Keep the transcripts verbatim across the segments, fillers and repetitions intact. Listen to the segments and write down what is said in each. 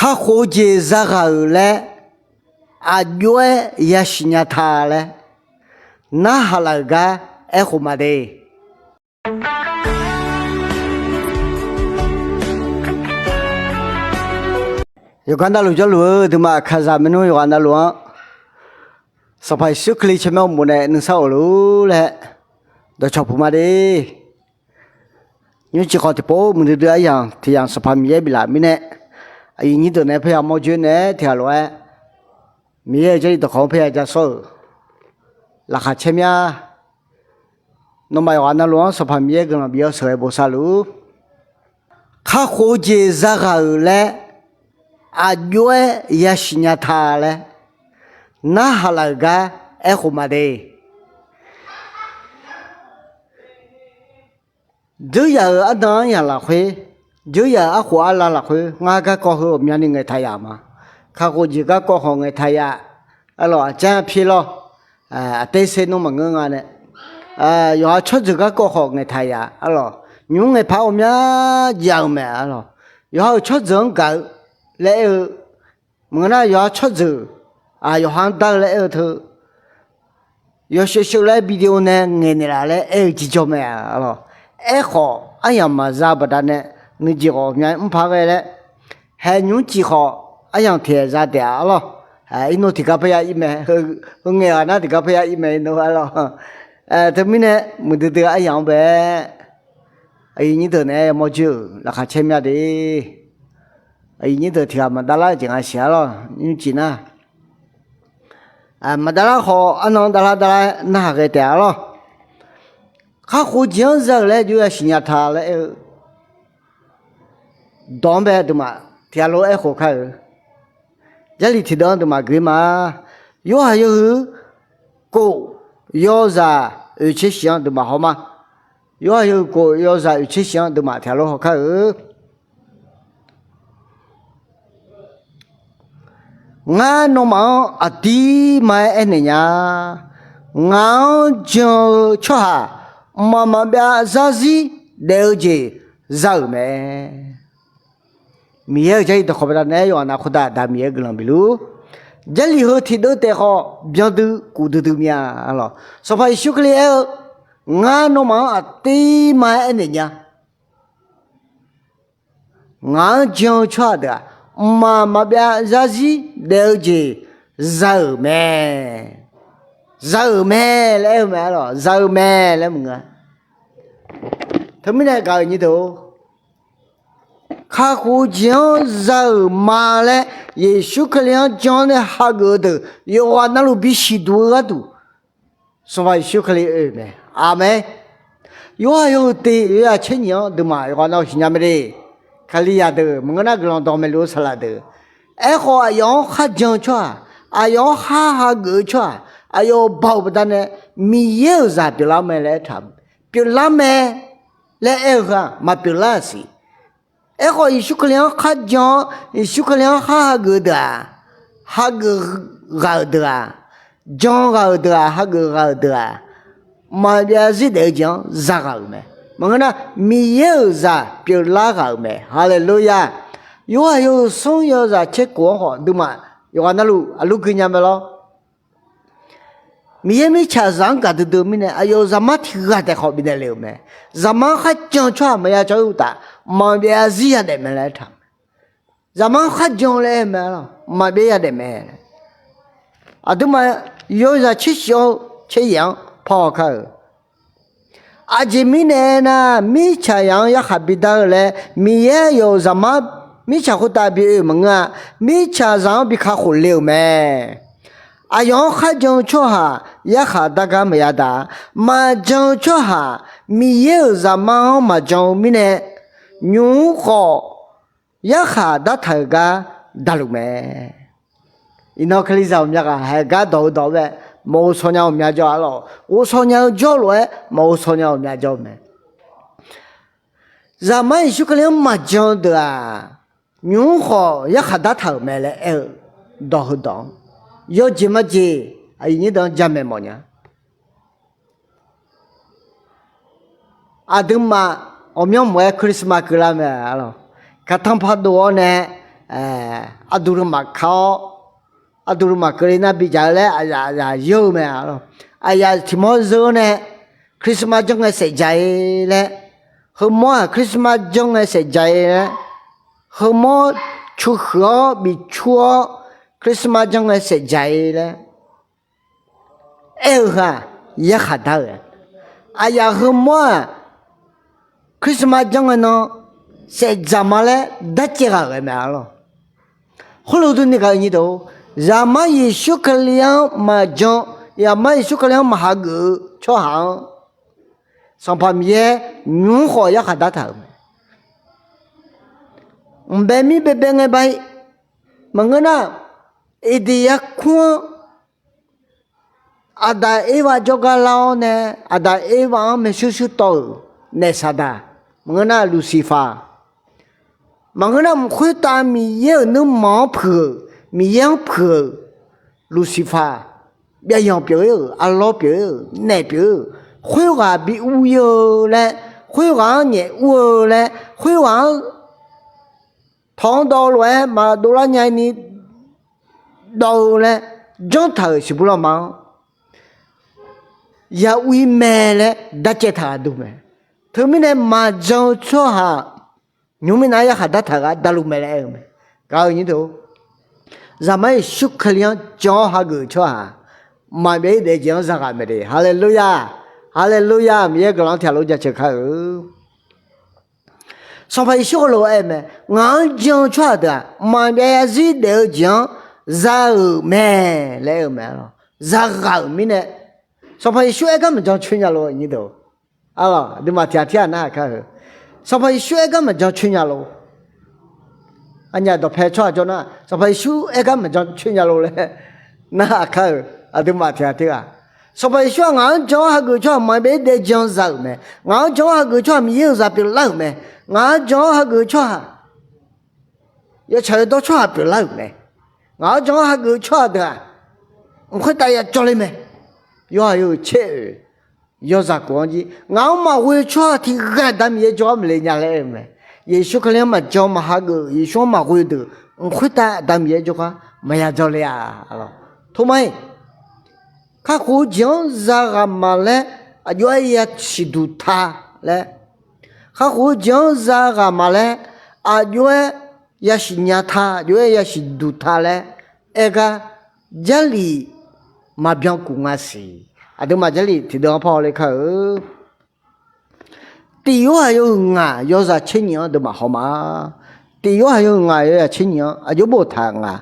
Kakhof-eu jeq zaghaq-euq laer aqjox-aer yasiq nya ta laer narhaq laf-euq gar aerkhof ma de. Yawqghaq navluf jawrluf-eu aqduimaf kalizaq maernmr yawqghaq navluf-anr Sanqpaq Yeqsur Kali tsawrmyanr uqmov nae nuisar of luf-ur laer dawqcawq puq ma de. Nymrcif khawf tiqpov muiqdui dui aryamq tiq yamq Sanqpaq Miqyaer biflaf mirnae, aqyuif nyir deuq nae parya mawr joer naeq-aer tiqghaq lof-aer Miqyaer-euq Jarlif dawqkawq-anr parya ja sawr-euq laqkhaq caer mya. Nawmaf yawqghaq navluf-anr Sanqpaq Miqyaer guiqlanq bif-awr sheuqghae bosav luf-ur. Kakhof-eu jeq zaghaq-euq laer aqjox-aer yasiq nya ta laer narhaq laf-euq gar aerkhof ma de. Dzeur yaf-euq arnan aryamq lafkhoer, dzeur yaf-euq arkhof arlav lafkhoer ngar garkawv heu ghawqmyani ngaeqtaq yaf ma. Kakhof jeq garkawv khawf ngaeqtaq yaf. Arlawq, aqjanr pir lawr. Aqter ser nmr maqngeur nga nae, yawqha tsawrjeuq garkawv khawf ngaeqtaq yaf. Arlawq, nymq-mr ngaeqpaq ghawqmya jav-euq mae. Arlawq, yawqha-euq tsawrjeuq-anr gaq-eu laer aer-eu maqngeur nar, yawqha tsawrjeuq yawqha-anr dar-eu laer aer-eu teu yawshaev shaev laer video nae ngaeqnaeq laf laer aer-eu jirjawr mae. Arlawq, aerkhawf aryamq maqza baqdanae nuijeq ghawqmya mr paq ghae laer, haeq nymrcif khawf aryamq tiqghae za taef-a. Arlawq, irnov tiqgar parya ir mae, heu ngaeq ghaq nar tiqgar parya ir mae, irnov. Arlawq, teumirnae muiqdui dui aryamq-anr bae aqyuif nyir deuq naeq-aer yamawr joer-euq laqkhaq caer mya de. Aqyuif nyir deuq tiqghaq maqdavlar-eu jeq nga siq. Arlawq, nymrcif nar maqdavlar khawf arnan davlar davlar-aer narhaq ghae taef-a. Arlawq, kakhof jeq-anr za-euq laer aqjox-aer yasiq nya ta laer aer-eu dawq-anr bae aqduimaf tiqghaq lof aerkhof kar-euq Jarlif tiqdeuv-anr aqduimaf gui ma. Yorhaq yawhuiq kof yawzaq oeqtser shif-anr aqduimaf haw ma. Yorhaq yawhuiq kof yawzaq oeqtser shif-anr aqduimaf tiqghaq lof haw kar-euq Ngar nawmaf-anr aqdirma-aer aernaeq nya. Ngaq-anr jan-eu tsawrhaq mqmaq maqbyav zarzir daef-eu jeq za-euq mae. Miqyaer-euq Jarlif dawqkawq baqdanae yawqghaq navluf khoertav Aqda Miqyaer guiqlanq bifluf-ur. Jarlif heu tiqdeuv taef khawf byandui kuf duidui mya. Arlawq, Sanqpaq Yeqsur Kali aer-eu, Ngar nawmaf-anr aqdirma-aer aernaeq nya. Ngaq-anr jan-eu tsawrhaq deuq-aq, mqmaq maqbyav zarzir daef-eu jeq za-euq mae. Za-euq mae laer aer-eu mae. Arlawq, za-eu mae laer maqngeur-a. Teumirnae gaq-euq nyir deuq-or, kakhof-eu jeq-anr za-euq ma laer Yeqsur Kali-anr jan-awr nae hageuf-eu deuq yawqghaq navluf bisiq duq-eu gharduq, Sanqpaq Yeqsur Kali oe-euq mae. Aqmeq. Yorhaq yawhuiq tiq yawzaq tser nyiq-anr aqduimaf yawqghaq navluf siqnya mae de. Kalizaq deuq maqngeur nar guiqlanq dawq maeqluf-eu saqlaq deuq, aerkhawf aqyawf-anr kharjan-eu tsawrhaq, aqyawf-anr khar hageuf-eu tsawrhaq, aqyawf-euq baoq baqdanae Miqyaer-euq zaq pyeuflar mae laer aertaq-eu. Pyeuflar mae laer aer-eu heu-aq maqpyeuflar-aq siq. Aerkhawf Yeqsur Kali-anr kharjan-awr Yeqsur Kali-anr khar hageuf-eu deuq-aq, hageuf ghaq-euq deuq-aq, jan ghaq-euq deuq-aq, hageuf ghaq-euq deuq-aq, maqbyav zarzir daef-eu jeq-anr za ghaq-euq mae. Maqngeur nar Miqyaer-euq zaq pyeuflar ghaq-euq mae. Haleluya! Yorhaq yawhuiq smr yawzaq tser kof-anr khawf aqduimaf yawqghaq navluf aqlur gui nya mae lawr. Miqyaer mirtsaqzaq-anr gaqdui dui-eu mirnae aqyawf-euq zaqmar tiq ghaq taef khawf bifnaeq le-euq mae. Zaqmar-anr kharjan-eu tsawrhaq maqya cawr-ir uqtaf maqbyav zarzir yadaef mae laer aertaq-eu mae. Zaqmar-anr kharjan laer aer-eu mae. Arlawq, maqbyav yadaef mae. Aqduimaf yawzaq tser shif-anr tser yaeq-anr parhaw kar-euq. Aqjeq mirnae aernar, mirtsaqzaq-anr yarkhaq bidar-eu laer Miqyaer aqyawf-euq zaqmar mirtsaq khoertav bi oe maqngeur-a. Mirtsaqzaq-anr bi kakhof le-euq mae. Aqyawf-anr kharjan-eu tsawrhaq yarkhaq dar gar maqya daq. Maqjan-eu tsawrhaq Miqyaer-euq zaqmar-anr maqjan-eu mirnae, nymq-mr khawf yarkhaq dartaq-euq gar daqluf mae. Iqnan kalizaq ghawqmya ghaq haeq gar dawq-eu dawq-eu bae, maqghov shaw nya ghawqmya jawr-a. Arlawq, ghov shaw nya-eu jawrlof-aer maqghov shaw nya ghawqmya jawr-eu mae. Zaqmar Yeqsur Kali-anr maqjan-eu deuq-aq, nymq-mr khawf yarkhaq dartaq-euq mae laer aer-eu dawq heudawq-anr, yawjeq majeq aqyuif nyir deuq-anr jamaeq mawf nya. Aqduimaf ghawqmyanr mq-aer Christmas keuvlar mae. Arlawq, kaqtanq pardov-awr nae, Aqduq deuq maqka-awr, aqduq deuq maqkeuvle nar bidzaq-eu laer aqyaf aqyaf yeur-eu mae. Aqyaf tiq mawr zeur-awr nae, Christmas janr ngae saef dzaq-ir laer, heumawr-aq Christmas janr ngae saef dzaq-ir laer, heumawr cuhuiq-awr bif cur-awr Christmas janr ngae saef dzaq-ir laer aer-eu heu-aq, yarkhaq dar-euq. Aqyaf heumawr-aq Christmas janr ngae nan saef dzaq ma laer darcaev ghaq-euq mae arlawr. Khoerlof durni gaq-eu nyir deuq, Zaqmar Yeqsur Kali-anr maqjan, Zaqmar Yeqsur Kali-anr maqhageuf-eu tsawrhaq-anr Sanqpaq Miqyaer nymq-mr khawf yarkhaq dartaq-euq mae. Mqbae mir baebae ngae ba-ir. Maqngeur nar, Eqdeq yarkmr-anr Aqdaq Ervav jawrgar lar-awr nae, Aqdaq Ervav-anr maershuir shuir tawv-euq naef Saqdaq, maqngeur nar Luqsiqfaq, maqngeur nar mq khoertav Miqyaer-euq nuirmanq-anr puiq-euq, Miqyaer-anr puiq-euq Luqsiqfaq, byavyanq pyeuf-ir-euq, arlawr pyeuf-ir-euq, naef pyeuf-ir-euq, khoerghaq bi ur-ir-eu laer, khoerghaq-anr nyaef ur-eu laer, khoerghaq-anr tawq-anr dawv-eu lof-aer maqdov lar nya-ir ni dawv-eu laer janrtaq-euq siqbur lanma-anr ya ur-ir mae laer darcaev taq-euq aqdui mae. Teumirnae maqjan-eu tsawrhaq nymq-mr minav yarkhaq dartaq-euq gar darluf mae laer aer-eu mae. Gaq-eu nyir deuq, Zaqmar Yeqsur Kali-anr jan-awr hageuf-eu tsawrhaq mqmaq byav-ir daef-eu jeq-anr zaghaq mae de. Haleluya! Haleluya! Miqyaer guiqlanq-anr tiqghaq lof jaceuq kar-eu. Sanqpaq Yeqsur heulof-aer aer-eu mae, ngaq-anr jan-eu tsawrhaq deuq-aq mqmaq byav zarzir daef-eu jeq-anr za-euq mae laer aer-eu mae. Zaghaq-euq mirnae, Sanqpaq Yeqsur aer gar maqjan coer nya lof nyir deuq. Aqduimaf tiqghaq tirghaq narhaq kar-eu. Sanqpaq Yeqsur aer gar maqjan coer nya lof. Aqnyaf dawqpae tsawrhaq jawr nar, Sanqpaq Yeqsur aer gar maqjan coer nya lof laer narhaq kar-eu. Aqduimaf tiqghaq tirghaq, Sanqpaq Yeqsur-aq ngaq-anr jan-awr hageuf-eu tsawrhaq mqmaq byav-ir daef-eu jeq-anr za-euq mae. Ngaq-anr jan-awr hageuf-eu tsawrhaq Miqyaer-euq zaq pyeuflar-euq mae. Ngaq-anr jan-awr hageuf-eu tsawrhaq yawtsaq yawdawr tsawrhaq pyeuflar-euq mae. Ngaq-anr jan-awr hageuf-eu tsawrhaq deuq-aq mq khoertav ya jawrler mae. Yawhaiq yawhuiq tser oeq yawzaq khof-anr jir, ngaq-anr maqghoe-eu tsawrhaq tiqghaq Aqda Miqyaer jawr-awr maqle nya laer aer-eu mae. Yeqsur Kali-anr maqjan maqhageuf, Yeqsur-anr maqghoe deuq mq khoertav Aqda Miqyaer jawrgar maqya jawrle-a. Tomar-iq, kakhof-eu jeq-anr zaghaq ma laer aqjox-aer ya siqduq ta laer, kakhof-eu jeq-anr zaghaq ma laer aqjox-aer ya siqnya ta, aqjox-aer ya siqduq ta laer aer gar, Jarlif maqbyan kuf nga siq. Aqduimaf Jarlif tiqdeuv-anr par hawle kar-eu. Tiq Yorhaq yawhuiq ngaq yawzaq tser nyiq-anr aqduimaf haw ma. Tiq Yorhaq yawhuiq ngaq yawzaq tser nyiq-anr aqjox boftaq nga.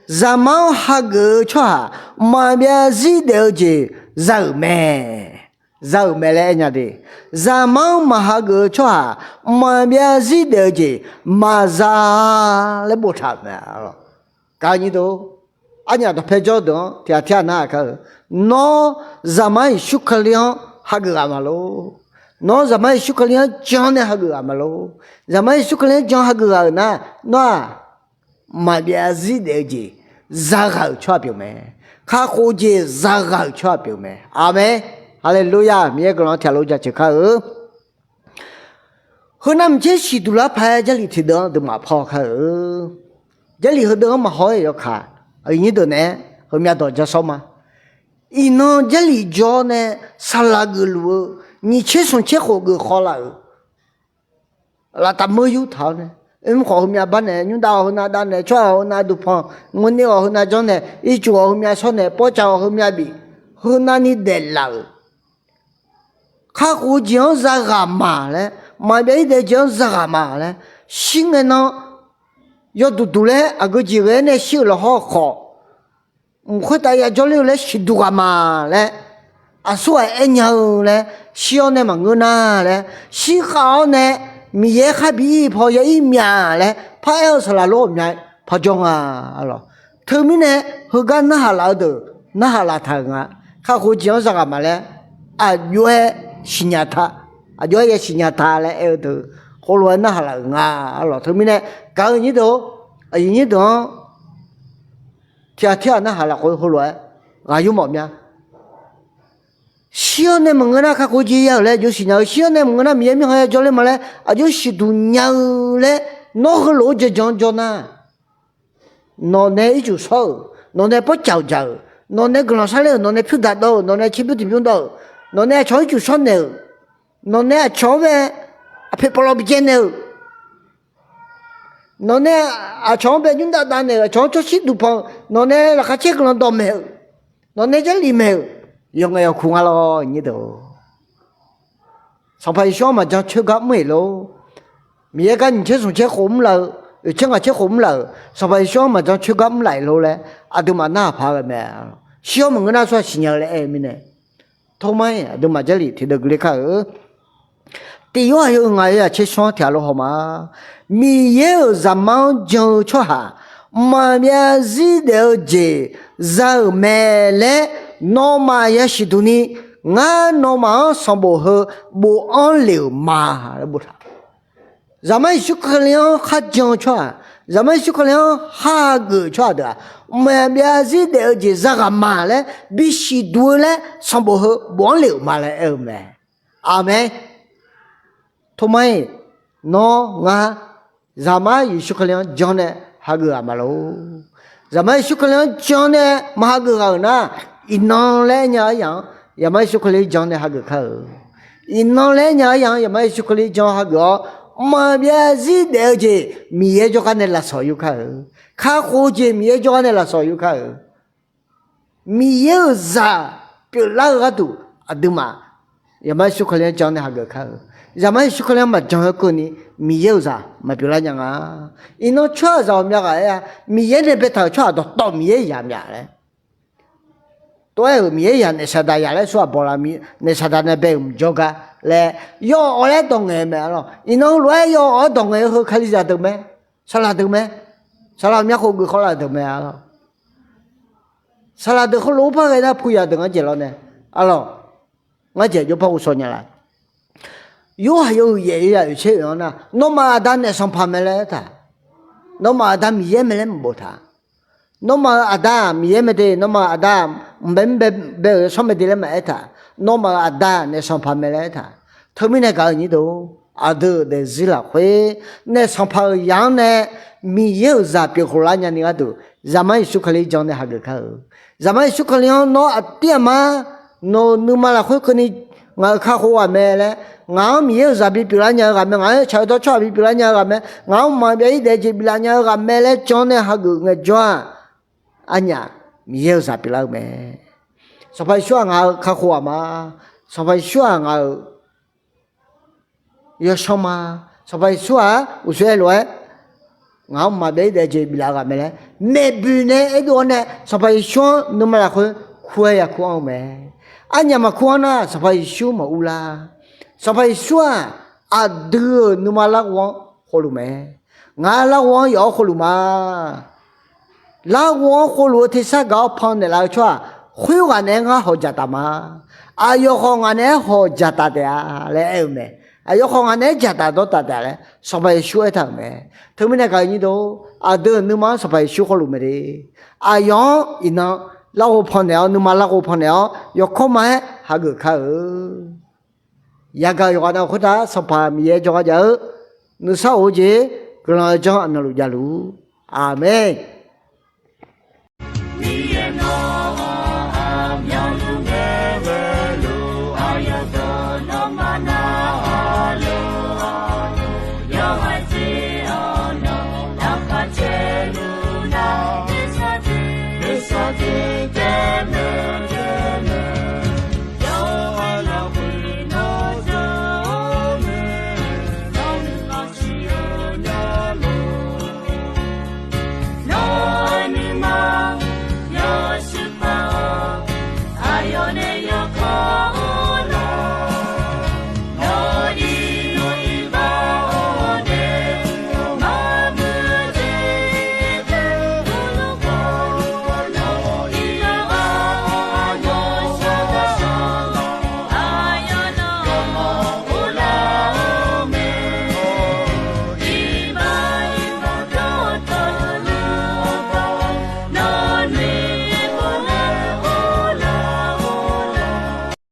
Zaqmar-anr hageuf-eu tsawrhaq mqmaq byav zarzir daef-eu jeq za-euq mae. Za-euq mae laer aer nya de. Zaqmar-anr maqhageuf-eu tsawrhaq mqmaq byav zarzir daef-eu jeq maqza laer boftaq-euq mae. Gaq-eu nyir deuq, arnyaf dawqpae jawr deuq-anr tiqghaq tirghaq narhaq kar-eu. Nawr Zaqmar Yeqsur Kali-anr hageuf ghaq ma lor. Nawr Zaqmar Yeqsur Kali-anr jan nae hageuf ghaq ma lor. Zaqmar Yeqsur Kali-anr jan hageuf ghaq-euq nar, nawr-aq mqmaq byav zarzir daef-eu jeq zaghaq-euq tsawrhaq pyeuf mae. Kakhof-eu jeq zaghaq-euq tsawrhaq pyeuf mae. Aqmeq. Haleluya! Miqyaer guiqlanq-anr tiqghaq lof jaceuq kar-eu. Heunav maqtser siqduq lar paq-aer Jarlif tiqdeuv-anr aqduimaf par haw kar-eu. Jarlif heudeuv-anr maqhaw-aer yawkaq, aqyuif nyir deuq naeq-aer heumyav dawq ja sawr ma. Iqnan Jarlif jawr nae saqlaq geufluf-eu nyiq tser smq tser khof geuf khawv laf-euq laftav meur yurtaq-awr nae, oermr khawf heumyav bar nae, nymrdav-awq heunav dav nae, tsawrhaq-awq heunav duqpanq, mawrner-awq heunav janr nae, ircuf-awq heumyav shawr nae, pawrcav-awq heumyav bif, heunav ni daeflaf-euq kakhof-eu jeq-anr zaghaq ma laer, maqbyav-ir daef-eu jeq-anr zaghaq ma laer, shir ngae nan yawduq duq laer aqgeu jeq ghae-aer nae shir-euq lafhawr khawf, mq khoertav ya jawrler-eu laer siqduq ghaq ma laer, aqsur ghaq aer nya-eu laer, shir-awr nae maqngeur nar laer, shirkhav-awr nae Miqyaer khar bi ir paw ya ir mya laer paraer-eu saqlaq lor ghawqmya parjawr nga. Teumirnae heugar narhaq laf-eu deuq narhaq laf taq-euq nga. Kakhof-eu jeq-anr zaghaq ma laer aqjox-aer siqnya ta, aqjox-aer ya siqnya ta laer aer-eu deuq heulof-aer narhaq laf-euq nga. Teumirnae gaq-eu nyir deuq-or, aqyuif nyir deuq-anr tiqghaq tirghaq narhaq lafkhoer heulof-aer ghaq yurmawf mya. Shir-awr nae maqngeur nar kakhof-eu jeq ya-euq laer aqjox siqnya-eu, shir-awr nae maqngeur nar Miqyaer mirkhanq ya jawrler ma laer aqjox siqduq nya-eu laer Nawr heulof-aer janjan jawr nar, nawqnae ircuf shawr-euq, nawqnae pawrcawq dzaq-euq, nawqnae guiqlanq sarler-euq, nawqnae pyur daq dawv-euq, nawqnae tserbymr tiqbymr dawv-euq, nawqnae aqcawq ircuf shawr naeq-euq, nawqnae aqcawq-anr bae aqpoeq pawlaw bijaev naeq-euq, nawqnae aqcawq-anr bae nymrdav dav naeq-euq, aqcawq-anr tsawrshir duqpanq-eu, nawqnae laqkhaq caer guiqlanq dawqmaeq-euq, nawqnae jarlif maeq-euq, yawqngaef yawqkuq nga lawr nyir deuq. Sanqpaq Yeqsur-anr maqjan coer gar mr-eq lor. Miqyaer gar nyiq tser smq tser khof mr laf-eu, oeq tser ngaq tser khof mr laf-euq, Sanqpaq Yeqsur-anr maqjan coer gar mr laf-eq lor laer aqduimaf narhaq paq-aer ghae mae. Shir-awr maqngeur nar tsawrhaq siqnya-eu laer aer-eu mirnae, Tormar-iq aqduimaf jarlif tiqdeuv gui le kar-euq. Tiq Yorhaq yawhuiq ngaq yawzaq tser smr-anr tiq ghaq lof haw ma. Miqyaer-euq Zaqmar-anr jan-eu tsawrhaq mqmaq maqbyav zir daef-eu jeq za-euq mae laer nawmaf yasiq duq ni, ngar nawmaf-anr sanqbof heu bofanr lef-euq ma laer boftaq. Zaqmar Yeqsur Kali-anr kharjan-eu tsawrhaq, Zaqmar Yeqsur Kali-anr hageuf-eu tsawrhaq deuq-aq, mqmaq maqbyav zir daef-eu jeq za ghaq ma laer bisiq duq-eu laer sanqbof heu bofanr lef-euq ma laer aer-eu mae. Aqmeq. Tormar-iq, nawr ngar Zaqmar Yeqsur Kali-anr jan nae hageuf ghaq ma lor. Zaqmar Yeqsur Kali-anr jan nae maqhageuf ghaq-euq nar, iqnan laer aer nya aryaq-anr Zaqmar Yeqsur Kali jan nae hageuf kar-euq. Iqnan laer aer nya aryaq-anr Zaqmar Yeqsur Kali jan hageuf-awr, mqmaq maqbyav zir daef-eu jeq Miqyaer jawrgar nae lafsawq yur kar-euq. Kakhof-eu jeq Miqyaer jawrgar nae lafsawq yur kar-euq. Miqyaer-euq zaq pyeuflar-eu gharduq aqduimaf Zaqmar Yeqsur Kali-anr jan nae hageuf kar-euq. Zaqmar Yeqsur Kali-anr maqjan heu keuvni Miqyaer-euq zaq maqpyeuflar nya nga. Iqnan tsawrhaqzaq ghawqmya ghaq aer-a, Miqyaer nae baetaq-euq tsawrhaq dawqtawv Miqyaer-euq zaq myav laer tov-aer-euq Miqyaer zaq naef saqdaq zaq laer tsawrhaq bawq laf, naef saqdaq nae bae-euq mqjawr gar laer yawawq laer dawq ngaeq-eu mae arlawq. Iqnan heulof-aer yawawq-aer dawq ngaeq-eu heu Kalizaq deuq mae, saqlaq deuq mae, saqlaq ghawqmya khof geuf khawvlaf deuq mae arlawq. Saqlaq deuq heulof-aer par ghae nar pu yaq deuq ngar jaeq lawr nae arlawq, ngar jaeq jawr par ghovshaw nya la. Yorhaq yawhuiq yaef-eu yaq oeq tser oeq-anr nar, nawmaf aqda naef sanqpaq mae laer aertaq. Nawmaf aqda Miqyaer mae laer maqboftaq. Nawmaf-euq aqda Miqyaer mae de, nawmaf aqda mqbae mr bae-euq yawsanr mae de laer maqaer taq. Nawmaf-euq aqda naef sanqpaq mae laer aertaq. Teumirnae gaq-eu nyir deuq, aqdui-euq daefzir lafkhoer naef sanqpaq-euq yaq-anr nae Miqyaer-euq zaq pyeuf khof lar nyani gharduq, Zaqmar Yeqsur Kali jan nae hageuf kar-euq. Zaqmar Yeqsur Kali-anr nawr aqdir aqmar nawq-euq nuima lafkhoer keuvni ngaq-euq kakhof ghaq mae laer, ngaq-anr Miqyaer-euq zaq bipyeuf lar nya-eu ghaq mae, ngaq-anr tsaq-eu dawrcawq-aq bipyeuf lar nya-eu ghaq mae, ngaq-anr mqmaq maqbyav zir daef-eu jeq biflaf nya-eu ghaq mae laer jan nae hageuf ngaejawr-aq, arnyaf Miqyaer-euq zaq pyeuflar-eu mae. Sanqpaq Yeqsur-aq ngaq-euq kakhof ghaq ma. Sanqpaq Yeqsur-aq ngaq-euq yawsanr ma. Sanqpaq Yeqsur-aq uqshoe aer lof-aer ngaq-anr mqmaq byav-ir daef-eu jeq biflaf-eu ghaq mae laer maeqboeq nae aerdov-awr nae Sanqpaq Yeqsur-anr nuima lafkhoer kur-aer yakur anr-eu mae. Arnyaf maqkur anr nar Sanqpaq Yeqsur maqur lar. Sanqpaq Yeqsur-aq aqdui-euq nuima larghov-anr khov luf mae. Ngar larghov-anr yawf-awr khov luf ma. Larghov-anr khov luf-eu tersar gaq-awr pan naeqlaf-eu tsawrhaq khoerghaq naeq-aer ngar hawq dzaqtaf ma. Aqyawf khawf ngaq naeq-aer hawq dzaqtaf taef-a laer aer-eu mae. Aqyawf khawf ngaq naeq-aer dzaqtaf dawrtaf taef-a laer Sanqpaq Yeqsur aertaq-euq mae. Teumirnae gaq-eu nyir deuq, aqdui-euq nuima-anr Sanqpaq Yeqsur khawf luf mae de. Aqyawf-anr iqnan larghov pan naeq-awr, nuima larghov pan naeq-awr yawkawr ma-aer hageuf kar-eu. Yagaq yawqghaq navluf khoertav Sanqpaq Miqyaer jawrgar jav-eu nuisar of-eu jeq guiqlanq-eu janr aqnanq luf javluf. Aqmeq.